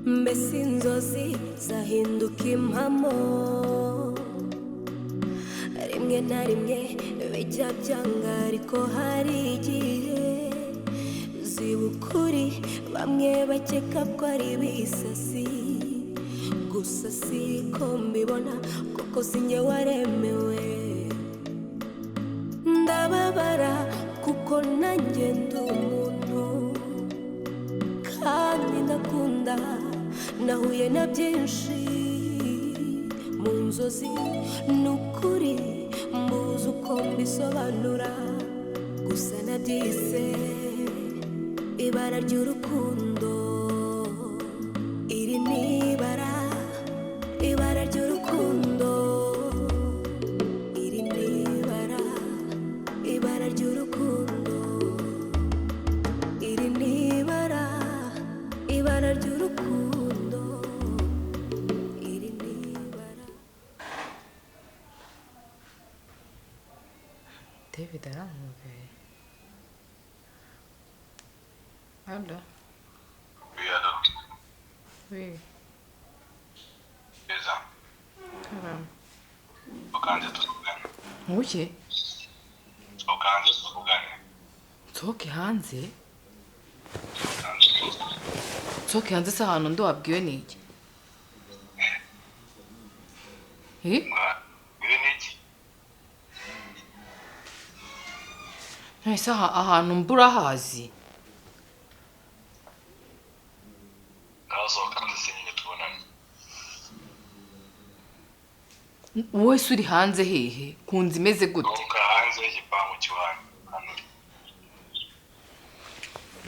Mbese inzozi zahinduka impamo, rimwe na rimwe bijya byanga, ariko hari igihe ziba ukuri. Bamwe bakeka ko ari ibisasi, gusa siko mbibona kuko sinjye waremewe. Ndababara kuko nanjye ndi umuntu kandi ndakunda, nahuye na byinshi mu nzozi, ni ukuri mbuze uko mbisobanura, gusa nabyise ibara ry'urukundo. Iri ni ibara, ibara ry'urukundo. Iri ni ibara, ibara ry'urukundo. Iri ni ibara, ibara ry'urukundo. Iri ni ibara. David arampamagaye. Allo? Oui, allô. Oui. Beza. Karame. Ukanze tuvugane. Nkuki? Ukanze tuvugane. Nsohoke hanze? Ukanze tuvugane. Nsohoke hanze se ahantu ndi wabwiwe ni iki? Eh? Ibi ni iki? Ese ahantu mbura hazi? Ngaho sohoka hanze se nyine tubonane. Wowe se uri hanze hehe? Ku nzu imeze gute? Sohoka hanze y'igipangu cy'iwanyu. Hano uri.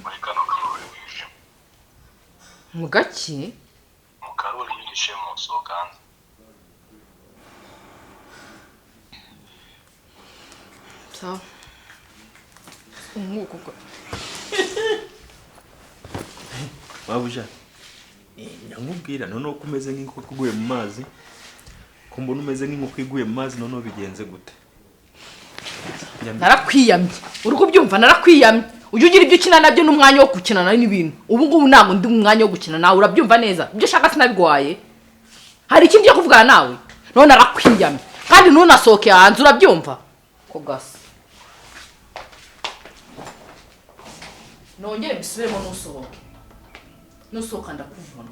Muri kano karuri wihishemo. Mu gaki? Mu karuri wihishemo, sohoka hanze. Sawa. Nk'uko ko. Babuja, nyamubwira noneho ko umeze nk'inkoko iguye mu mazi, ko mbona umeze nk'inkoko iguye mu mazi, noneho bigenze gute? Narakwiyamye. Uri kubyumva? Narakwiyamye. Ujya ugira ibyo ukina nabyo n'umwanya wo gukina nawe n'ibintu. Ubu ngubu ntabwo ndi mu mwanya wo gukina nawe, urabyumva neza? Ibyo ushaka sinabigwaye. Hari ikindi cyo kuvugana nawe? None narakwiyamye. Kandi ntunasohoke hanze, urabyumva? Ko gasa. Nongere mbisubiremo, ntusohoke. Nusohoka ndakuvuna.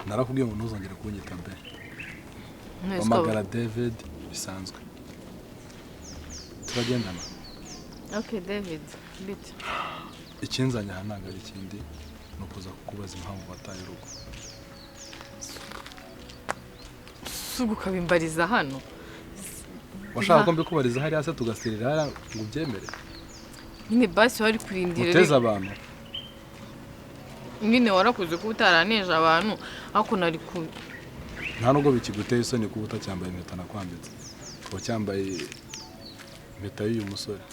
Narakubwiye ngo ntuzongere kunyita be. Hamagara David bisanzwe. Turagendana. Okay David, bite. Ikinzanye aha ntabwo ari ikindi, ni ukuza kukubaza impamvu wataye urugo. Sugu ukabimbariza hano. Washaka ko mbikubariza hariya se tugasirira hariya ngo ubyemere? Nyine basi wari kurindira. Uteze abantu. Nyine warakuze kuba utaraneje abantu, ariko nari ku nta nubwo bikiguteye isoni kuba utacyambaye impeta nakwambitse, kuba cyambaye impeta y'uyu musore.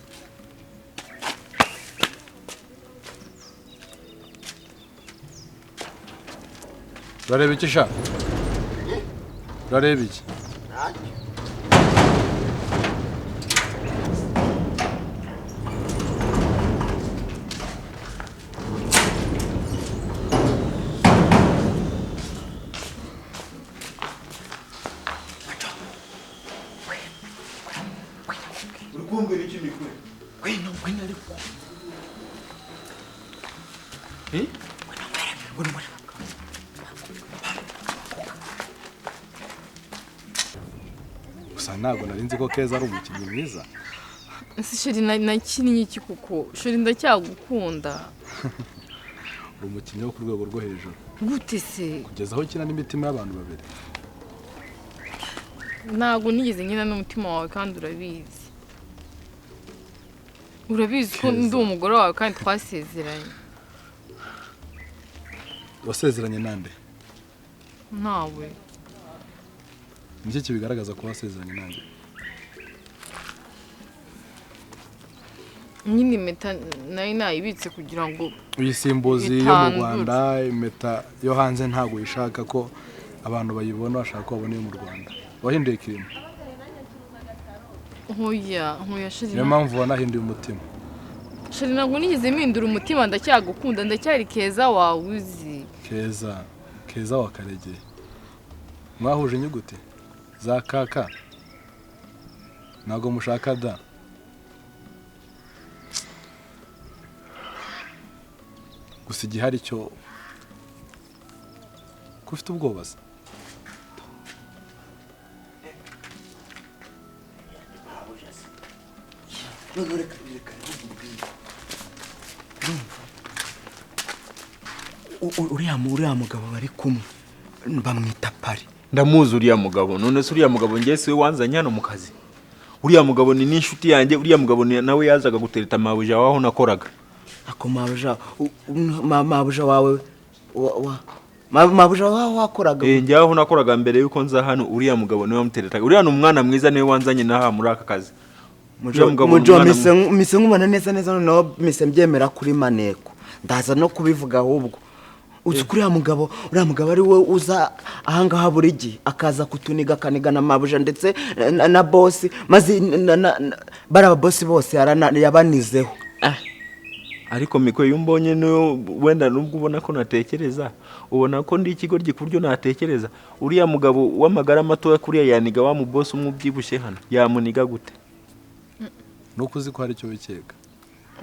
Urareba iki sha? Urareba iki? Uri iki mikwe? Wena wena ariko. Eh? Wena wena. Gusa ntabwo nari nzi ko Keza ari umukinnyi mwiza. Ese sheri nakinnye iki kuko? Sheri ndacyagukunda. Uri umukinnyi wo ku rwego rwo hejuru. Gute se? Kugeza aho ukina n'imitima y'abantu babiri. Ntabwo nigeze nkina n'umutima wawe kandi urabizi. Urabizi ko ndi umugore wawe kandi twasezeranye. Wasezeranye nande? Ntawe. Nicyo kibigaragaza ko wasezeranye nanjye. Nyine impeta nari nayibitse kugira ngo uyisimbuzi yo mu Itandura. Rwanda, impeta yo hanze ntabwo uyishaka ko abantu bayibona, bashaka ko babona iyo mu Rwanda. Wahinduye ikintu. Nkuya nkuya chéri. Niyo mpamvu wanahinduye umutima. Chéri, ntabwo nigeze mpindura umutima, ndacyagukunda, ndacyari Keza wawe uzi. Keza, Keza wa Karegeye, mwahuje inyuguti za kaka, ntabwo mushaka da. Gusa igihari cyo ko ufite ubwoba se. None reka reka nkubwire. Urumva? Uriya mugabo bari kumwe bamwita Pari. Ndamuzi uriya mugabo. None se uriya mugabo njye si we wanzanye hano mu kazi? Uriya mugabo ni n'inshuti yanjye, uriya mugabo nawe yazaga gutereta mabuja waho nakoraga. Ako mabuja mabuja wawe mabuja wawe wakoraga? Njye aho nakoraga mbere yuko nza hano, uriya mugabo niwe wamuteretaga. Uriya ni umwana mwiza, niwe wanzanye n'aha muri aka kazi. Uriya mugabo ni Mujo umwana mise nkubona neza neza, noneho mise mbyemera kuri maneko, ndaza no kubivuga ahubwo. Uzi ko uriya mugabo ari we uza ahangaha buri gihe akaza kutuniga, akaniga na mabuja ndetse na bosi, maze bariya bosi bose yabanizeho. Ariko Miko, iyo umbonye niyo wenda nubwo ubona ko natekereza, ubona ko ndi ikigoryi ku buryo natekereza. Uriya mugabo w'amagara matoya kuriya yaniga wa mu boss umwe ubyibushye hano, yamuniga gute? Nuko uzi ko hari icyo wikeka.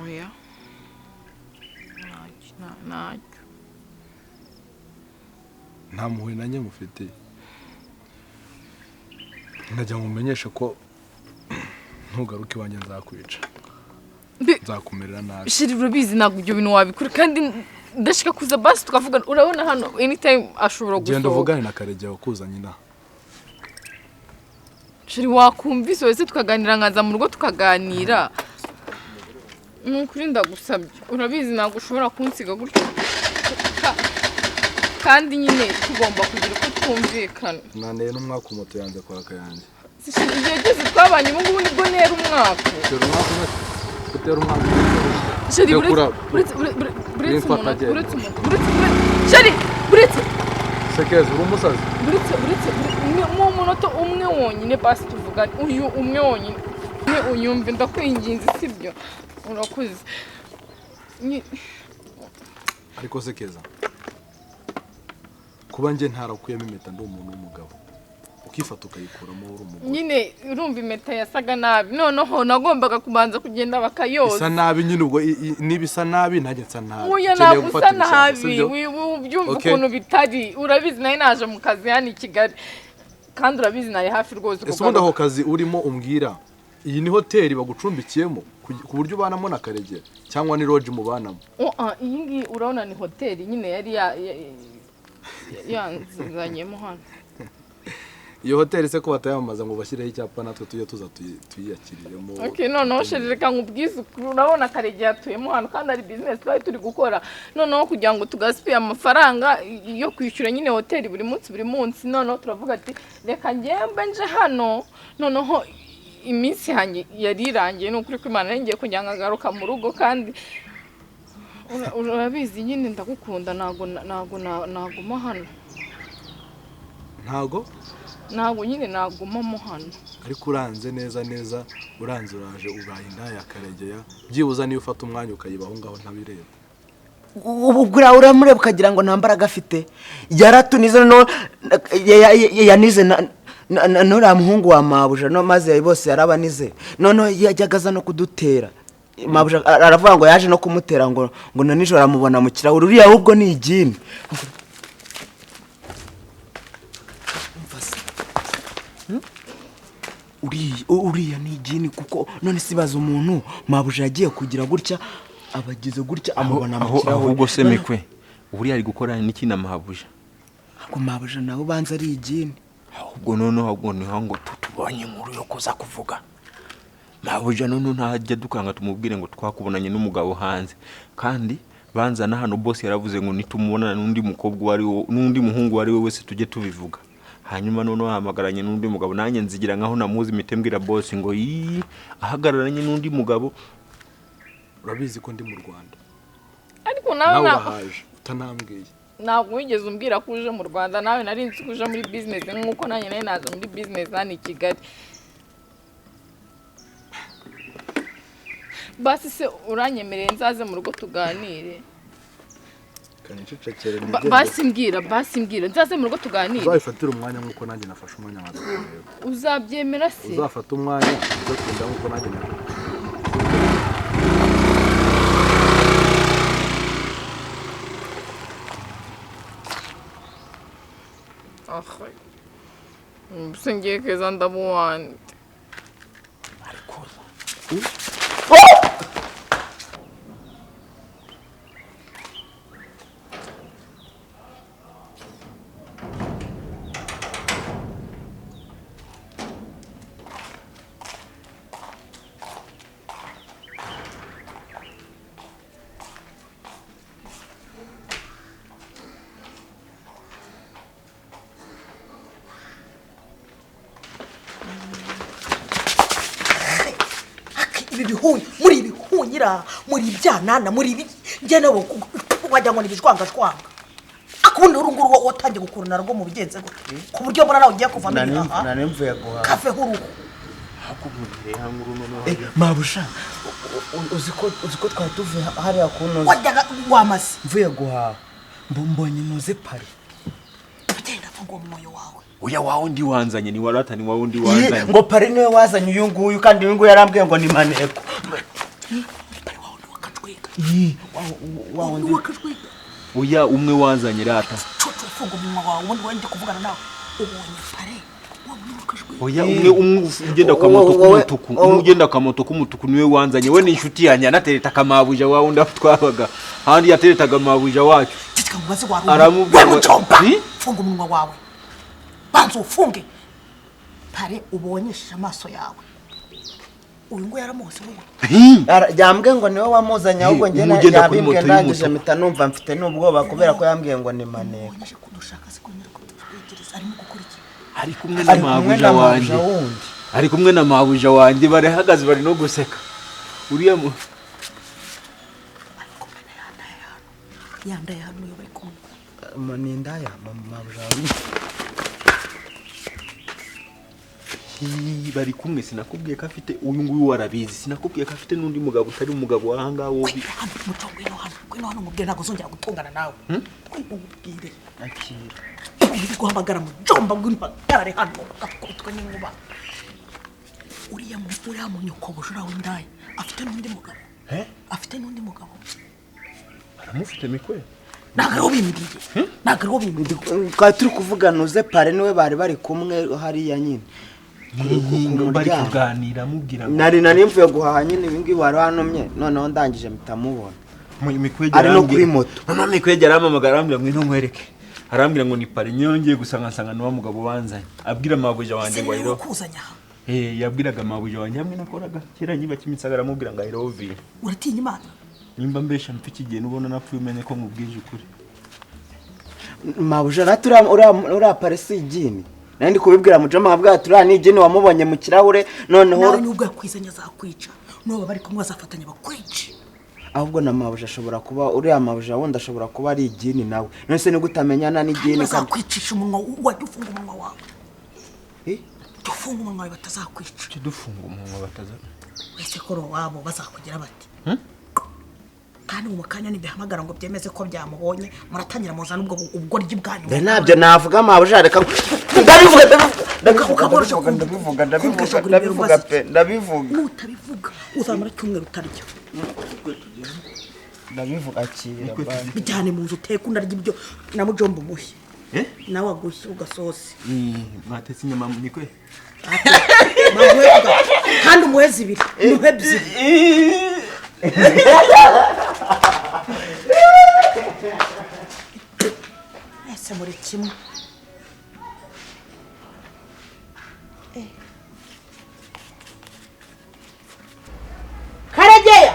Oya, ntacyo, ntacyo. Nta mpuhwe nanjye mufitiye. Najya mumenyeshe ko ntugaruke iwanjye nzakwica. Nzakumerera nabi. Chéri, urabizi ntabwo ibyo bintu wabikora, kandi ndashaka kuza basi tukavugana. Urabona hano anytime ashobora Genda gusohoka. uvugane na Karegeya wakuzanye inaha. Chéri, wakumvise wese tukaganira, nkaza mu rugo tukaganira. Ni ukuri ndagusabye, urabizi ntabwo ushobora kunsiga gutyo, kandi nyine tugomba kugira uko twumvikana. Naneye n'umwaka moto yanjye kwaka yanjye. Si chéri, igihe cyose twabanye ubu ngubu nibwo ntera umwaka. Tera umwaka umwe, utera umwaka. Chéri, Rekura. uretse uretse Wimfata umunota, agenda. uretse umunota, uretse chéri, uretse Sekeza uri umusazi. Uretse uretse mu munota umwe wonyine basi tuvugane, uyu umwe wonyine, umwe unyumve, ndakwinginze, sibyo? Urakoze. Ariko Sekeza, kuba njye ntarakuyemo impeta ndi umuntu w'umugabo, ukifata ukayikuramo uri umugore. Nyine urumva impeta yasaga nabi, noneho nagombaga kubanza kugenda bakayoza. Isa nabi nyine ubwo niba isa nabi nanjye nsa nabi. Oya, Ukeneye ntabwo gufata usa ibishanga, nabi, sibyo? ubyumva Okay. ukuntu bitari. Urabizi nari naje mu kazi hano i Kigali, kandi urabizi nari hafi rwose Ese ubundi ako kugaruka. kazi urimo umbwira, iyi ni hoteli bagucumbikiyemo ku buryo ubanamo na Karegera, cyangwa ni lodge mubanamo? Iyi ngiyi urabona ni hoteli nyine yari yanzanyemo hano. Iyo hoteli se ko batayamamaza ngo bashyireho icyapa natwe tujye tuza tuyiyakiriremo? Okay, noneho chéri, reka nkubwize ukuri, urabona Karegeya atuyemo hano kandi ari business twari turi gukora, noneho kugira ngo tugasipiye amafaranga yo kwishyura nyine hoteli buri munsi buri munsi, noneho turavuga ati reka ngembe nje hano. Noneho iminsi yanjye yari irangiye, ni ukuri kw'Imana nari ngiye kugira ngo agaruka mu rugo, kandi urabizi nyine ndagukunda, ntabwo ntabwo naguma hano. Ntago? Ntabwo nyine nagumamo hano. Ariko uranze neza neza, uranze uraje ubaye indaya ya Karegeya, byibuza niyo ufata umwanya ukayibaho ngaho ntabireba. Ubwo uramureba ukagira ngo nta mbaraga afite, yaratunize no yanize nuriya muhungu wa mabuja, no maze bose yarabanize, noneho yajyaga aza no kudutera. Mabuja aravuga ngo yaje no kumutera ngo na nijoro aramubona mu kirahure, uriya ahubwo ni igini. Uriya ni igini, kuko none sibaza umuntu mabuja yagiye kugira gutya, abagize gutya amubona mu kirahure. Ahubwo se Mikwe, uriya ari gukora n'iki na mabuja? Ahubwo mabuja nawe ubanza ari igini. Ahubwo noneho ahubwo niho ngo tutubonye inkuru yo kuza kuvuga. Mabuja noneho ntajya dukanga tumubwire ngo twakubonanye n'umugabo hanze, kandi Banzana hano boss yaravuze ngo nitumubonana n'undi mukobwa wari n'undi muhungu wari we wese tujye tubivuga. Hanyuma noneho ahamagaranye n'undi mugabo, nanjye nzigira nkaho namuzi, mpite mbwira boss ngo yi ahagararanye n'undi mugabo. Urabizi ko ndi mu Rwanda. Ariko nawe urahaje utanambwiye. Ntabwo wigeze umbwira ko uje mu Rwanda, nawe nari nzi ko uje muri business nk'uko nanjye nari naje muri business hano i Kigali. Basi se uranyemereye nzaze mu rugo tuganire? Basi mbwira, basi mbwira nzaze mu rugo tuganire. Uzabifatira umwanya nk'uko nanjye nafashe umwanya nkaza kureba. Uzabyemera se? Uzafata umwanya uzakunda nk'uko nanjye nafashe. Singiye keza ndamuwande. Muri ibihunyira, muri ibyanana, muri ibi njye nabo wajya ngo ni ibijwangajwanga. Akubundi urunguru watangiye gukurana rwo mu bigenze gute ku buryo mbona nawe ugiye kuvamo ibihaha. Nari mvuye guhaha. Kafe huruhu. Mabusha uziko twari tuvuye hariya kunoza. Wajyaga wamaze. Mvuye guhaha mbonye noze pari. Ugenda funga umwoyo wawe. Oya wawe ndi wanzanye ni warata ni wawe ndi wanzanye. Ngo pari niwe wazanye uyu nguyu kandi uyu nguyu yarambwiye ngo ni maneko. Pari wawe ndi wakajwiga. Wawe ndi wakajwiga. Oya umwe wanzanye rata. Cucu funga umunwa wawe ubundi wende kuvugana nawe. Ubonye pari wawe ndi wakajwiga. Oya umwe ugenda kwa moto k'umutuku, umwe ugenda kwa moto k'umutuku niwe wanzanye. We ni inshuti yanjye anatereta kamabuja wawe ndaftwabaga. Handi yateretaga mabuja wacu. Cicika mubaze wawe. Aramubwira ngo funga umunwa wawe. Banza ufunge. Pare ubonyeshe amaso yawe. Uyu ngo yaramose wowe. Yambwiye ngo niwe wamuzanye ahubwo njye yabimbwiye ndangije mpita numva mfite n'ubwoba kubera ko yambwiye ngo ni maneko. Ari kumwe na mabuja wanjye. Ari kumwe na mabuja wanjye barahagaze bari no guseka. Uriya mu Yanda hano yo bari kumwe. Ni ndaya mabuja wanjye. Bari kumwe sinakubwiye ko afite uyu nguyu warabizi, sinakubwiye ko afite n'undi mugabo utari umugabo wahanga wowe. Muco ngwino hano, ngwino hano mubwire ntabwo uzongera gutongana nawe. Ngwino Akira. Uri guhamagara mujomba ngwino uhagarare hano akubitwe n'inkuba. Uriya munyoko bujura w'indaya afite n'undi mugabo. Afite n'undi mugabo. Aramufite mikwe. Ntabwo bimbwiye. Ntabwo bimbwiye. Twari turi kuvugana uze pare niwe bari bari kumwe hariya nyine. Bari kuganira mubwira nari mvuye guhaha nyine ibi ngibi wari wanomye noneho ndangije mpita mubona ari no kuri moto. Noneho Mikwege arampamagara arambwira ngo ino nkwereke, arambwira ngo ni pare nyongeye gusa nkasanga ni wa mugabo wanzanye. Abwira mabuja wanjye ngo ayiro yabwiraga mabuja wanjye hamwe nakoraga kera nyiba Kimisagara aramubwira ngo I love you. Uratinya Imana? Nimba mbesha mpfa iki gihe nubona napfuye umenye ko nkubwije ukuri. Mabuja ratura ura pare si igini. Nandi kubibwira mujama bwa tura ni igini wamubonye mu kirahure noneho nawe nubwo yakwizanya azakwica n'ubu bari kumwe bazafatanya bakwica. Ahubwo na mabuja ashobora kuba uriya mabuja wundi ashobora kuba ari igini nawe. None se ni gutamenyana n'igini kandi bazakwicisha umunwa wajya ufunga umunwa wawe. Dufunga umunwa wawe batazakwica. Dufunga umunwa bataza. Wese koro wabo bazakugira bati. Kandi mu kanya nibihamagara ngo byemeze ko byamubonye muratangira muzana ubwo ubugoryi bwanyu. Nabyo navuga mabuja reka ndabivuga ndabivuga ndabivuga ndabivuga pe ndabivuga. Nutabivuga uzamara cyumweru utarya. Ndabivuga akira bijyane mu nzu uteka unarya ibyo na mujombo muhe. Nawe agushye ugasosi. Mwatetse inyama nikwe. Kandi umuhe zibiri, umuhe ebyiri. Ese muri kimwe. Karegeya!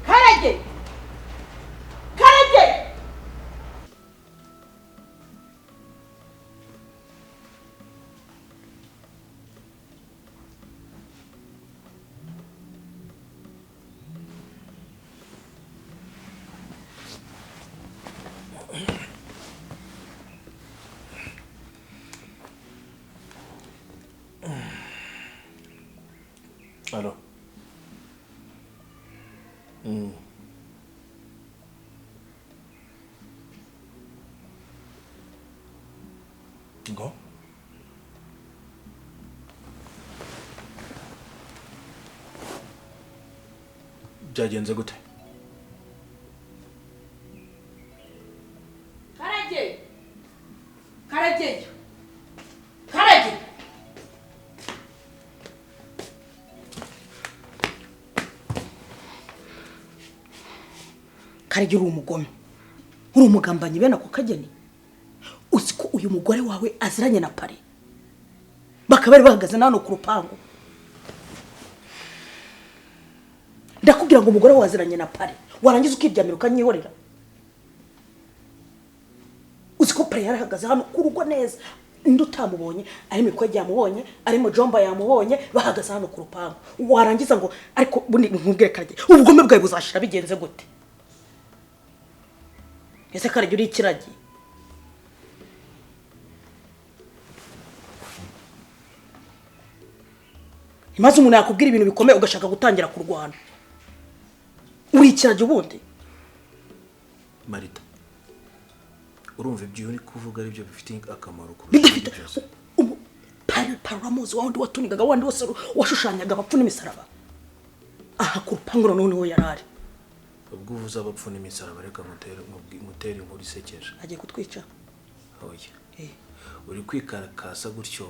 Karegeya! Alo. Ngo? Byagenze gute? Karage! Karage! Karage! Karage uri umugome. Uri umugambanyi bene ako kageni. Uzi ko uyu mugore wawe aziranye na Pare. Bakaba bari bahagaze nano ku rupangu. Ndakubwira ngo umugore wawe aziranye na Pare. Warangiza ukiryamira ukanyihorera. Uzi ko Pare yarahagaze hano ku rugo neza. Ndi utamubonye, ari Mikwe yamubonye, ari Mujomba yamubonye, bahagaze hano ku rupangu. Warangiza ngo ariko bundi nkubwire Karage, ubugome bwawe buzashira bigenze gute? Ese Karage uri ikiragi? Imaze umuntu yakubwira ibintu bikomeye ugashaka gutangira kurwana. Uri ikiragi ubundi? Marita, urumva ibyo uri kuvuga ari byo bifite akamaro kurusha ibindi byose. Pare Paramuzi wa wundi watunigaga wandi wose washushanyaga abapfu n'imisaraba. Aha ku rupangu noneho yarari. Ubwo uvuze abapfu n'imisaraba reka mutere inkuru isekeje. Agiye kutwica. Oya. Uri kwikarakasa gutyo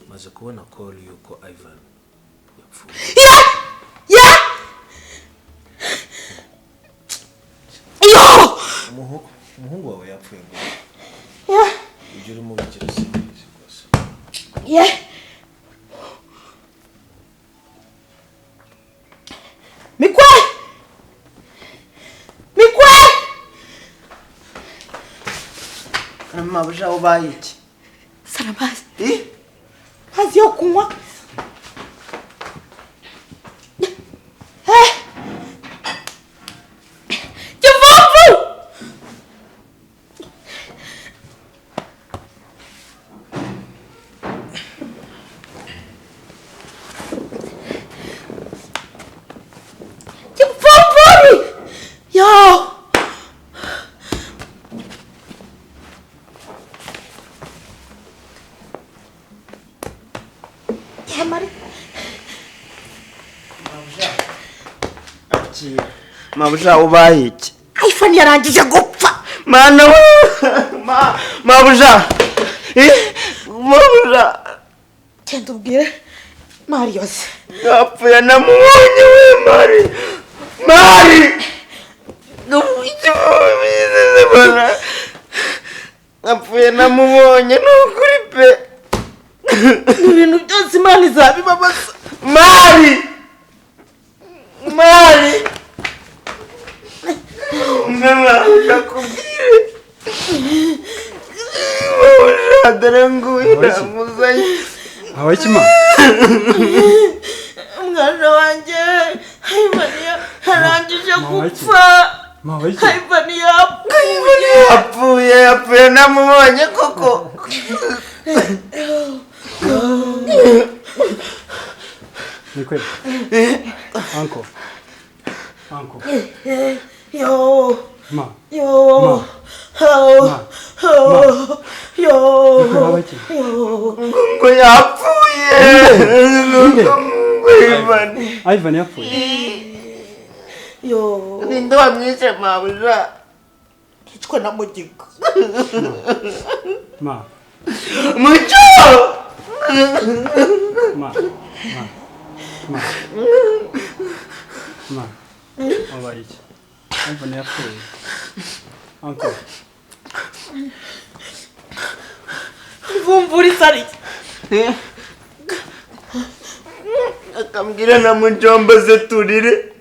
maze kubona call yuko Ivan yapfuye. Ya! Yo! Umuhungu wawe yapfuye ngo. Ya! Ibyo urimo bigira simbizi rwose. Yeah. Mikwe! Mikwe! Mabuja ubaye iki? Sana amazi. Amazi yo kunywa. Kivuvu! Kivuvu! Yo! Mabuja ubaye iki? iPhone yarangije gupfa. Mana we! Mabuja! Mabuja! Genda ubwire Marius. Yapfuye namubonye we Mari! Mari! Yapfuye namubonye ni ukuri pe! Ibintu byose Imana izabibabaza. Mari! Mari! Mabuja kubwire. Mabuja dore nguyu namuzanye. Habaye iki ma? Umwana wanjye Ivan yarangije gupfa. Ivan yapfuye. Yapfuye namubonye koko. Mikwe. Uncle. Uncle. Yo. Ma. Yo. Ma. Oh. Ma. Yo. Yo. Ngo yapfuye. Ivan. Ivan yapfuye. Yo. Ninde wamwishe mabuja? Yicwe na Mugiga. Ma. Mucyo! Ma. Ma. Ma. Ma. Wabaye iki? Ivan yapfuye. Uncle. Imvumvura isariye. Akambwira na Mujomba ze turire.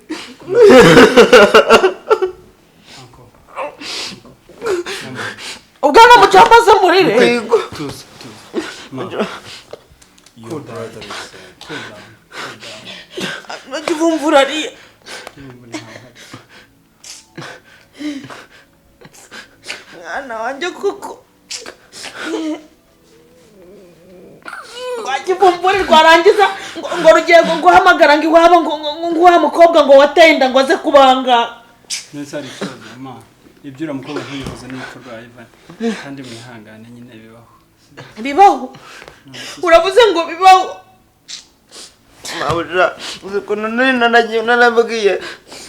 Ubwo na Mujomba ze murire. Tuza, tuza. Ma. Your brother is dead. Cool down. Cool down. Imvumvura ariye. Mwana wanjye kuko Kivumburi rwarangiza ngo rugiye guhamagara ngo iwabo ngo wa mukobwa ngo wateye inda ngo aze kubanga. Nese ari ikibazo mama, ibyo uriya mukobwa ntubihuze n'urupfu rwa Ivan, kandi mwihangane nyine bibaho. Bibaho? Uravuze ngo bibaho? Mabuja, uzi ukuntu nari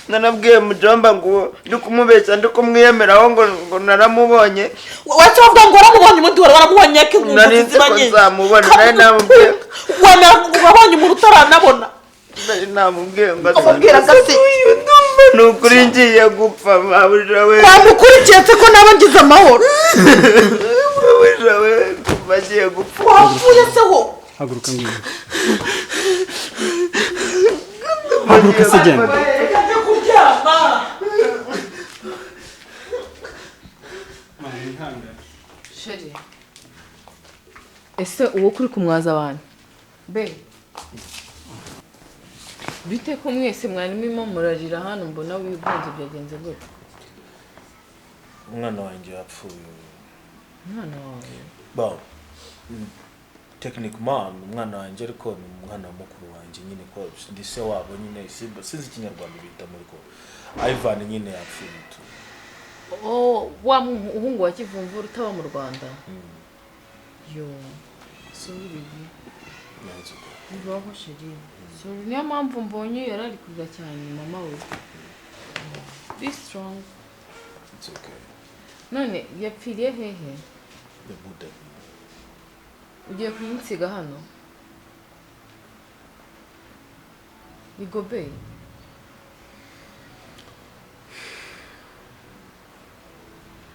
nanabwiye mujomba ngo ndi kumubeshya ndi kumwiyemeraho ngo naramubonye. Wacha uvuga ngo waramubonye ubundi waramubonye ko nari nzi ko nzamubona, nari namubwiye. Wabonye umuntu utaranabona? Nari namubwiye ngo Umubwira gasi. Ni ukuri ngiye gupfa mabuja we. Wamukurikiye se ko naba ngize amahoro? Mabuja we, bagiye gupfa. Wapfuye se wowe? Haguruka ngwino. Haguruka se genda. Reka kuryama. Mama mwihangane. Sheri. Ese uwo kuri kumwaza abantu? Be. Bite ko mwese mwarimo murarira hano mbona wigunze byagenze gute? Umwana wanjye yapfuye. Umwana wawe? Ba. Techniquement umwana wanjye ariko ni umwana mukuru wanjye nyine ko ndi se wabo nyine sinzi ikinyarwanda bita muri ko Ivan nyine yapfuye tu. Oh, wa muhungu wa Kivumvura utaba mu Rwanda? Yo, sorry baby. Bibaho sheri. Sorry, niyo mpamvu mbonye yarari kurira cyane mama we. Be strong. It's okay. None yapfiriye hehe? The Buddha. Ugiye kuyinsiga hano? Igobe.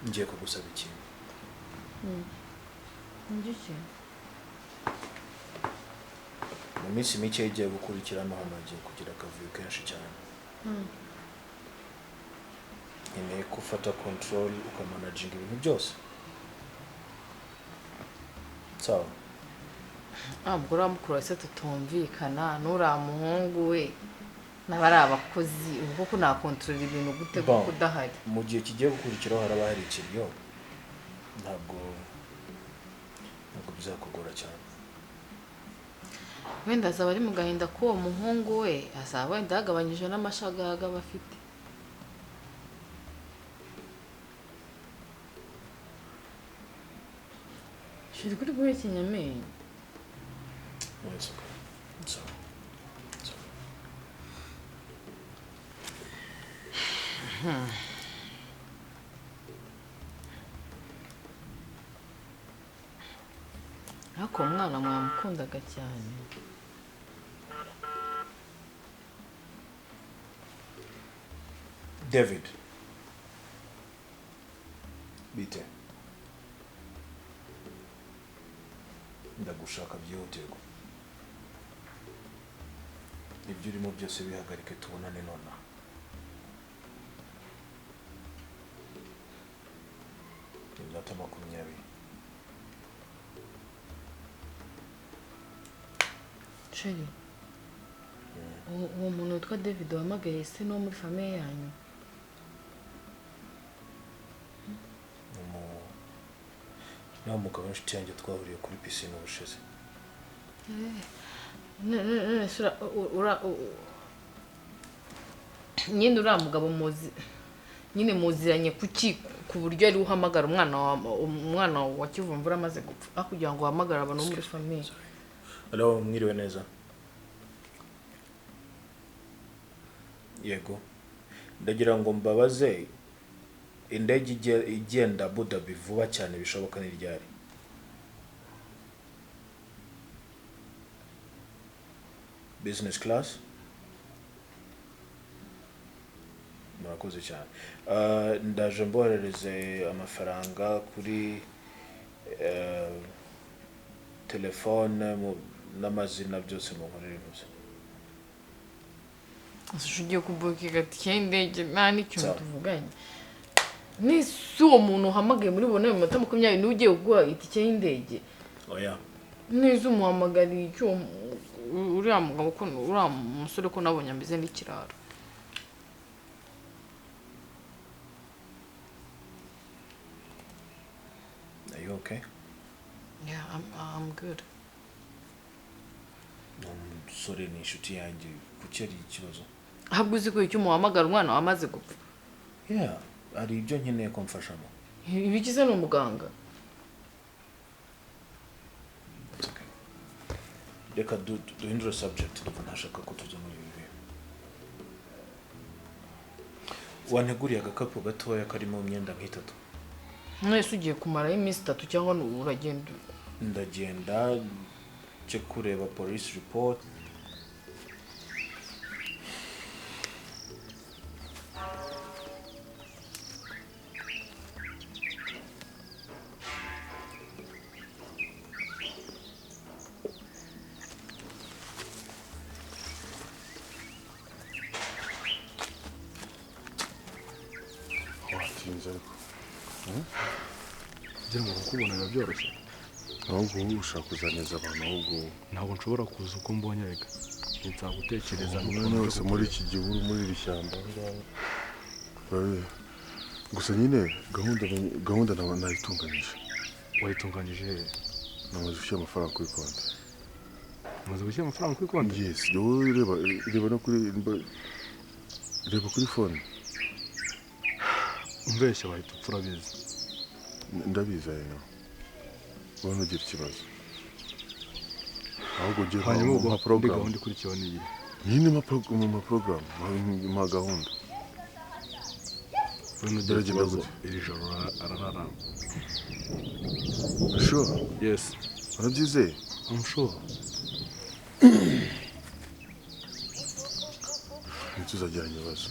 Ngiye kugusaba ikintu. Ngiki? Mu minsi mike igiye gukurikirana hano hagiye kugira akavuyo kenshi cyane. Nkeneye ko ufata control ukamanaginga ibintu byose. Sawa. Ntabwo uriya mukuru wa se tutumvikana n'uriya muhungu we n'abari abakozi ubu koko nakontorora ibintu gute kuko udahari. Mu gihe kigiye gukurikiraho haraba hari ikiriyo, ntabwo bizakugora cyane. Wenda azaba ari mu gahinda k'uwo muhungu we, azaba wenda yagabanyije n'amashagaga bafite. Shiri kuri guhekenya amenyo. No, it's okay. It's okay. It's okay. Ariko umwana mwamukundaga cyane. David. Bite. Ndagushaka byihutirwa. Ibyo urimo byose bihagarike tubonane nonaha. Iminota 20. Sheri. Uwo muntu witwa David wahamagaye se no muri famille yanyu? Ni umugabo w'inshuti yanjye twahuriye kuri pisine ubushize. None nyine uriya mugabo muzi nyine muziranye kuki ku buryo ari uhamagara umwana wa Kivumvura amaze gupfa kugira ngo uhamagare abantu muri famille? Hello, mwiriwe neza? Yego. Ndagira ngo mbabaze indege igenda Abu Dhabi vuba cyane bishoboka ni ryari? Business class? Murakoze cyane. Ndaje mboherereze amafaranga kuri telefone n'amazina byose munkorere muze. Ugiye kubukinga tike y'indege nta n'ikintu tuvuganye. Nese uwo muntu uhamagaye muri bone mu minota 20 niwe ugiye kuguha itike y'indege? Oya. Neza umuhamagariye icyo uriya mugabo ko uriya musore ko nabonye ameze nk'ikiraro. Are you okay? Yeah, I'm good. Ni umusore, ni inshuti yanjye, kuki ari ikibazo? Ahubwo uzi ko icyo umuhamagara umwana wamaze gupfa. Yeah, hari ibyo nkeneye ko mfashamo. Ibigize ni umuganga. Reka duhindure subject, ndumva ntashaka ko tujya muri ibi bintu. Wanteguriye agakapu gatoya karimo imyenda nk'itatu. Mwese ugiye kumarayo iminsi 3 cyangwa uragenda? Ndagenda nje kureba police report. Watinze ariko. Kugira ngo kukubona biba byoroshye. Ahubwo wowe ushaka kuzaneza abantu, ahubwo ntabwo nshobora kuza uko mbonye reka. Nzagutekereza umwanya wose muri iki gihuru, muri iri shyamba. Gusa nyine gahunda nayitunganyije. Wayitunganyije he? Namaze gushyira amafaranga kuri konti. Umaze gushyira amafaranga kuri konti? Yes, wowe reba no kuri reba kuri phone. Umbeshya wahita upfa urabizi. Ndabizi ayo nawe. Wowe ntugire ikibazo. Ahubwo ugiye hanyuma mpa porogaramu. Gahunda ikurikiyeho ni iyihe? Nyine mpa porogaramu, mpa gahunda. Wowe ntugire ikibazo, iri joro ararara. Sure? Yes. Urabyizeye? I'm sure. Ntituzagirana ibibazo.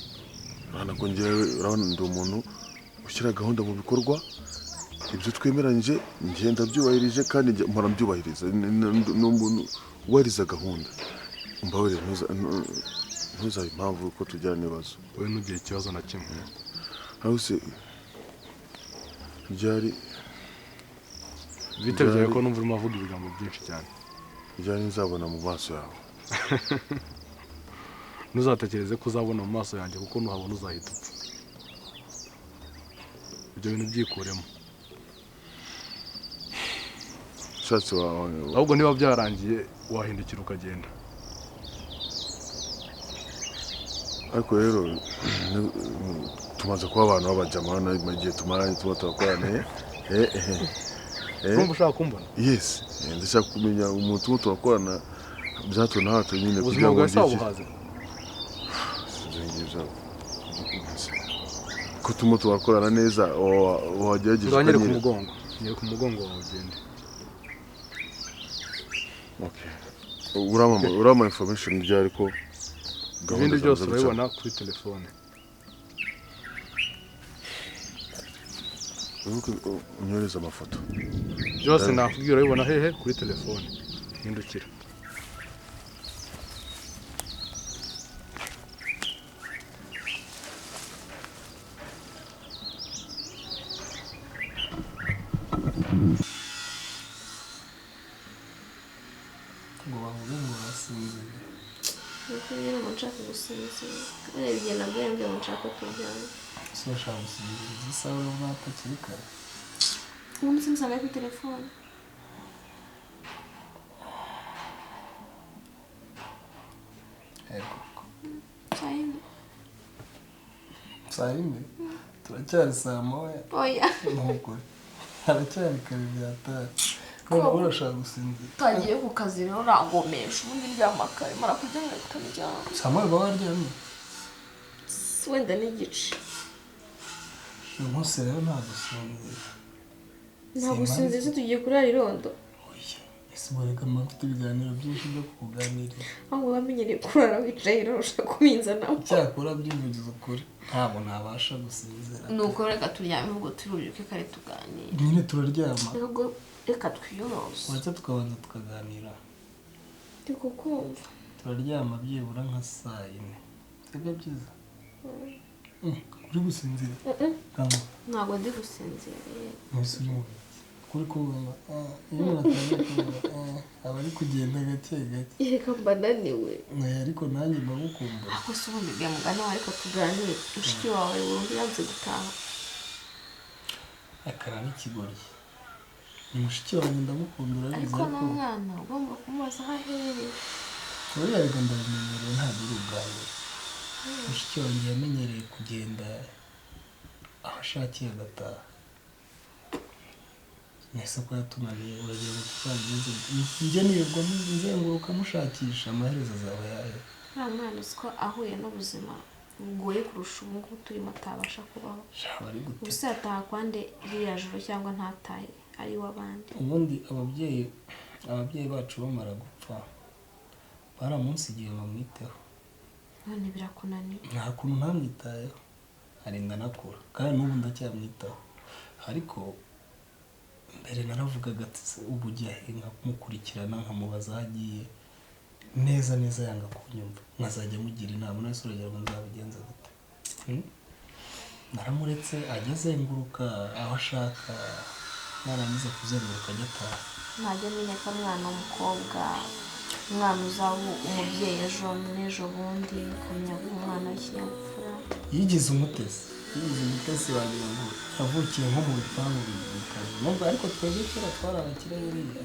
Urabona ko njyewe, urabona ndi umuntu ushyira gahunda mu bikorwa, ibyo twemeranyije ngenda byubahirije kandi mpora mbyubahiriza. Ni umuntu wubahiriza gahunda. Mbabarire, ntuzabe impamvu ko tugirana ibibazo. Wowe ntugire ikibazo na kimwe. Aho se byari bite byawe ko numva urimo avuga ibigambo byinshi cyane? Byari nzabona mu maso yawe. Ntuzatekereze ko uzabona mu maso yanjye kuko nuhabona uzahita upfa. Ibyo bintu byikuremo. Ushatse wawe. Ahubwo niba byarangiye wahindukira ukagenda. Ariko rero tumaze kuba abantu b'abajama hano, igihe tumaranye tuba turakorana. Urumva ushaka kumbona? Yes, ndashaka kumenya umuntu tuba turakorana bya hato na hato nyine kugira ngo ngire. Ko turimo turakorana neza wagerageza ukanyereka umugongo. Nyereka umugongo wawe ugende. Okay. Urampa information ryari ko ibindi byose urabibona kuri telefone. Unyohereza amafoto. Byose nakubwira urabibona hehe? Kuri telefone. Hindukira. Ngo bavuge ngo urasinzira. Nuko nyine ngo nshaka gusinzira. Urebye nabwo yambwiye ngo nshaka kuryama. Ese urashaka gusinzira izi saha urabona hatakiri kare? Ubundi se musanga kuri telefone. Yego. Saa yine. Saa yine? Turacyari saa moya. Oya. Ni ukuri. Haracyari kare byataye. None urashaka gusinzira. Utagiye ku kazi rero urangomesha, ubundi ndyama kare, mara kurya ngahita ndyama. Saa moya uba waryamye? Wenda n'igice. Uyu munsi rero nta gusinzira. Nta gusinzira se tugiye kurara irondo? Oya, ese ubu reka mba mfite ibiganiro byinshi byo kukuganirira. Ahubwo wamenyereye kurara wicaye rero ushaka kubinzanamo. Cyakora byumvigiza ukuri, ntabwo nabasha gusinzira. Nuko reka turyame ubwo turubyuke kare tuganire. Nyine turaryama. Nubwo reka twiyorose. Uretse tukabanza tukaganira. Ndi kukumva. Turaryama byibura nka saa yine. Sibyo byiza? Uri gusinzira? Ntabwo ndi gusinzira. Mwese uri mu biki? Kuri kubona iyo umuntu atangiye kuvuga aba ari kugenda gake gake. Reka mba naniwe. Ariko nanjye mba ngukumbuye. Ariko se ubundi bwa mugani wawe reka tuganire. Mushiki wawe burundu yanze gutaha. Akara n'ikigoryi. Ni mushiki wanjye ndamukunda urabizi ariko n'umwana ugomba kumubaza aho aherereye. Buriya reka ndabimenyereye, ntabwo ari ubwa mbere. Mushiki wanjye yamenyereye kugenda aho ashakiye agataha. Nese ko yatunaniye, uragira ngo tuzagenze? Njye nirirwa nzenguruka mushakisha, amaherezo azaba yahe? Uriya mwana uzi ko ahuye n'ubuzima bugoye kurusha ubu ngubu turimo atabasha kubaho? Shaba ari gute? Ubuse yataha kwande ririya joro, cyangwa ntatahe ari iw'abandi? Ubundi ababyeyi bacu bamara gupfa baramunsigiye bamwiteho. None birakunaniye. Nta kuntu ntamwitayeho, arinda anakura, kandi n'ubu ndacyamwitaho. Ariko mbere naravugaga ati: "Se, ubu ujya he?" Nkamukurikirana, nkamubaza aho agiye neza neza, yanga kunyumva, nkazajya mugira inama. None se uragira ngo nzabigenze gute? Hmm? Naramuretse ajya azenguruka aho ashaka, narangiza kuzenguruka ajya ataha. Ntajya amenya ko ari umwana w'umukobwa, umwana uzaba umubyeyi ejo n'ejo bundi, ukamenya guha umwana w'ikinyabupfura. Yigize umutesi, yigize umutesi, wagira ngo yavukiye nko mu bipangu bikaze. Nubwo ariko twebwe kera twari abakire buriya.